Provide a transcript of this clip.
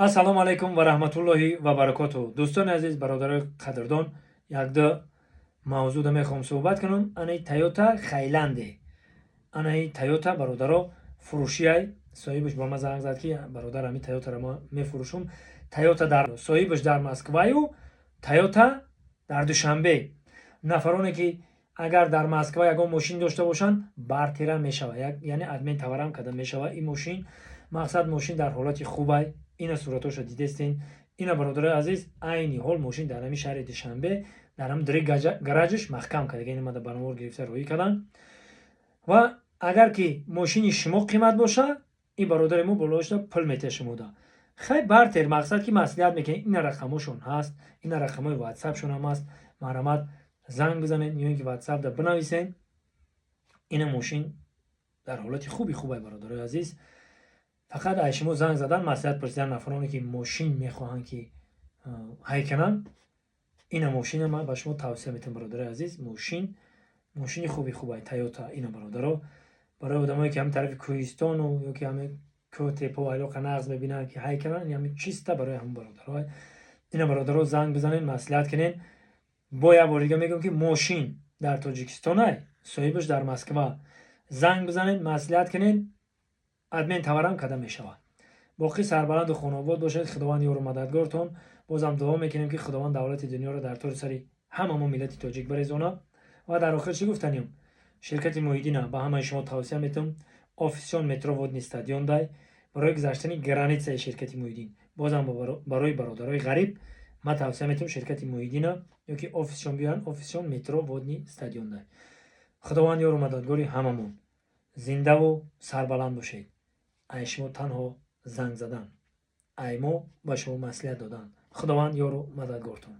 Ассалому алайкум ва раҳматуллоҳи ва баракоту. Дӯстони азиз, бародарои қадрдон, якду мавзӯъда мехоҳам суҳбат кунам. Анаи Тойота Хайланде, анаи Тойота, бародаро, фурӯшиай. Соҳибаш ба ман занг зад, ки бародар, ҳами Тойотаро ма мефурӯшум. Тойота дар соҳибаш дар Москваю, Тойота дар Душанбе. Нафароне ки агар дар Москва ягон мошин дошта бошанд, бартера мешава, яъне обмен товарам карда мешава ин мошин. Мақсад, мошин дар ҳолати хубай. Ина суратҳоша дидестен. Ина, бародарои азиз, айни ҳол мошин дар ҳами шаҳри Душанбе, дар ҳами дри гаражаш маҳкам карда, ина мада барномавор гирифта роҳӣ карданд. Ва агар ки мошини шумо қимат боша, ин бародари мо болоашда пул метиҳа шумода. Хай, бартер, мақсад ки маслиҳат мекунед. Ина рақамошон ҳаст, ина рақамҳои ватсапшон ҳам ҳаст. Марҳамат, занг бизанед ё ин ки ватсапда бинависен. Ина мошин дар ҳолати хуби хубай, бародарои азиз. Фақат ай шумо занг задан, маслиҳат пурсидан. Нафароне ки мошин мехоҳанд ки ҳай кунанд, ина мошина ман ба шумо тавсия метиҳам, бародарои азиз. Мошин, мошини хуби хубай, Тойота. Ина, бародаро, барои одамое ки ҳами тарафи кӯҳистону ё ки ҳами кӯҳ, тепо алоқа нағз мебинанд ки ҳай кунанд, ҳами чиста барои ҳамон бародаро. Ина, бародаро, занг бизанед, маслиҳат кунед. Бо як бор дига мегӯям, ки мошин дар Тоҷикистонай, соҳибаш дар Москва. Занг бизанед, маслиҳат кунед, обмен товарам карда мешавад. Боқӣ сарбаланду хонаобод бошед. Худованд ёру мададгортон. Бозам дуо мекунем, ки Худованд давлати дунёро дар тори сари ҳама мо миллати тоҷик барезона. Ва дар охир чӣ гуфтанем? Ширкати Муҳиддина ба ҳамаи шумо тавсия метавам. Офисшон метро Водный стадион дай, барои гузаштани границаи ширкати Муҳиддин. Бозам барои бародарои ғариб ман тавсия метавам ширкати Муҳиддина ё ки офисшон биёянд. Офисшон метро Водный стадион дай. Худованд ёру мададгори ҳамамон. Зиндаву сарбаланд бошед. Ай шумо танҳо занг задан, ай мо ба шумо маслиҳат додан. Худованд ёру мададгортон.